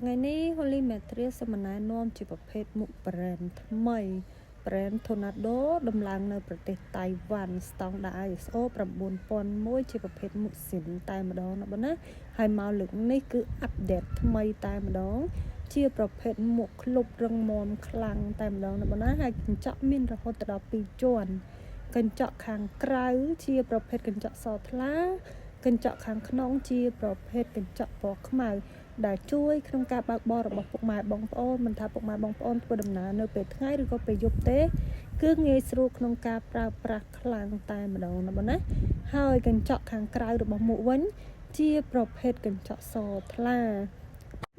ថ្ងៃនេះ Holy Material សូមណែនាំជាប្រភេទមួក brand ថ្មី brand Tornado ដំឡើងនៅប្រទេសតៃវ៉ាន់ស្តង់ដារ ISO 9001ជាប្រភេទមួកស៊ីនតែម្ដងណាបងណាហើយមកលើកនេះគឺ update ថ្មីតែម្ដង ជាប្រភេទមួកក្លុបរឹងមាំខ្លាំងតែម្ដងណាបងណាហើយកញ្ចក់មានរហូតដល់2ជាន់កញ្ចក់ខាងក្រៅជាប្រភេទកញ្ចក់សថ្លាកញ្ចក់ខាងក្នុងជាប្រភេទកញ្ចក់ពណ៌ខ្មៅដែលជួយក្នុងការបើកបររបស់ពុកម៉ែបងប្អូនមិនថាពុកម៉ែបងប្អូនធ្វើដំណើរនៅពេលថ្ងៃឬក៏ពេលយប់ទេ គឺងាយស្រួលក្នុងការប្រើប្រាស់ខ្លាំងតែម្ដងណាបងណាហើយកញ្ចក់ខាងក្រៅរបស់មួកវិញ ជាប្រភេទកញ្ចក់សថ្លា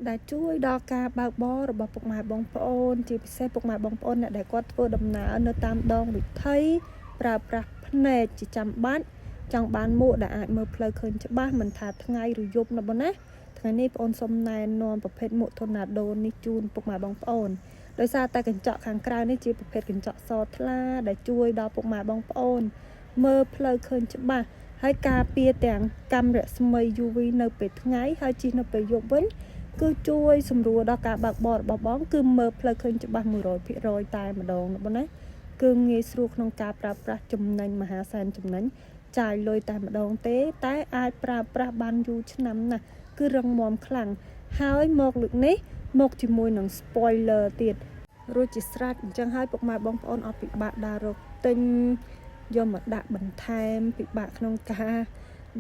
ដែលជួយដល់ការបើកបររបស់ពុកម៉ែបងប្អូន ជាពិសេសពុកម៉ែបងប្អូនអ្នកដែលគាត់ធ្វើដំណើរនៅតាមដងវិថីប្រើប្រាស់ភ្នែកជាចាំបាច់ចង់បានមួកដែលអាចមើលផ្លូវឃើញច្បាស់មិនថាថ្ងៃឬយប់ណាបងណាថ្ងៃនេះបងអូនសូមណែនាំប្រភេទមួក Tornado នេះជូនពុកម៉ែបងប្អូនដោយសារតែកញ្ចក់ខាងក្រៅនេះជាប្រភេទកញ្ចក់សថ្លាដែលជួយដល់ពុកម៉ែបងប្អូន មើលផ្លូវឃើញច្បាស់ហើយការពារទាំងកាំរស្មី UV នៅពេលថ្ងៃហើយជិះនៅពេលយប់វិញ គឺជួយសម្រួលដល់ការបើកបររបស់បង គឺមើលផ្លូវឃើញច្បាស់100%តែម្ដងណាបងណាគឺងាយស្រួលក្នុងការប្រើប្រាស់ចំណេញមហាសែនចំណេញចាយលុយតែម្ដងទេ តែអាចប្រើប្រាស់បានយូរឆ្នាំណាស់គឺរឹងមាំខ្លាំងហើយមកលើកនេះមកជាមួយនឹង spoiler ទៀតរួចជាស្រេចអញ្ចឹងហើយពុកម៉ែបងប្អូនអត់ពិបាកដើររកទិញយកមកដាក់បន្ថែមពិបាកក្នុងការ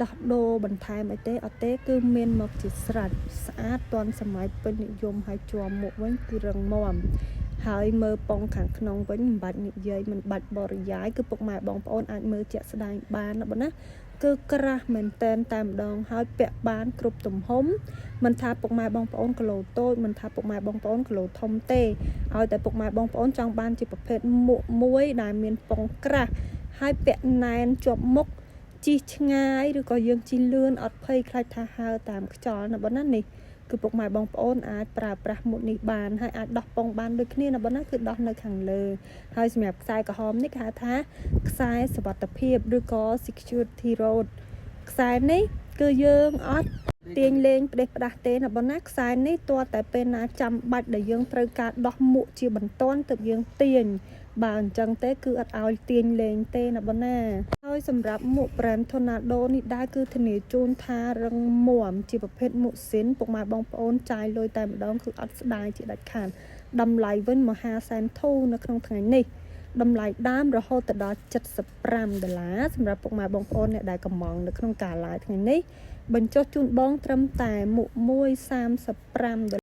ដោះដូរបន្ថែមអីទេអត់ទេគឺមានមកជាស្រេចស្អាតទាន់សម័យពេញនិយមហើយជាប់មុខវិញគឺរឹងមាំហើយមើលប៉ុងខាងក្នុងវិញមិនបាច់និយាយមិនបាច់បរិយាយគឺពុកម៉ែបងប្អូនអាចមើលជាក់ស្ដែងបានណាបងណាគឺក្រាស់មែនតែនតែម្ដងហើយពាក់បានគ្រប់ទំហំមិនថាពុកម៉ែបងប្អូនគីឡូតូចមិនថាពុកម៉ែបងប្អូនគីឡូធំទេឲ្យតែពុកម៉ែបងប្អូនចង់បានជាប្រភេទមួកមួយដែលមានប៉ុងក្រាស់ហើយពាក់ណែនជាប់មុខជិះឆ្ងាយឬក៏យើងជិះលឿនអត់ភ័យខ្លាចថាហើរតាមខ្យល់ណាបងណានេះគឺពុកម៉ែបងប្អូនអាចប្រើប្រាស់មួកនេះបានហើយអាចដោះប៉ុងបានដូចគ្នាណាបងណាគឺដោះនៅខាងលើហើយសម្រាប់ខ្សែក្រហមនេះគេហៅថាខ្សែសុវត្ថិភាពឬក៏ security rod ខ្សែនេះគឺយើងអត់ទាញលេងផ្ដេសផ្ដាស់ទេណាបងណាខ្សែនេះទាល់តែពេលណាចាំបាច់ដែលយើងត្រូវការដោះមួកជាបន្ទាន់ទើបយើងទាញបើអញ្ចឹងទេគឺអត់ឲ្យទាញលេងទេណាបងណាហើយសម្រាប់មួក brand Tornado នេះដែរគឺធានាជូនថារឹងមាំជាប្រភេទមួកស៊ីនពុកម៉ែបងប្អូនចាយលុយតែម្ដងគឺអត់ស្ដាយជាដាច់ខាតតម្លៃវិញមហាសែនធូរនៅក្នុងថ្ងៃនេះតម្លៃដើមរហូតដល់75ដុល្លារសម្រាប់ពុកម៉ែបងប្អូនអ្នកដែលកម្មង់នៅក្នុងការ live ថ្ងៃនេះបញ្ចុះជូនបងត្រឹមតែមួកមួយ35ដុល្លារ។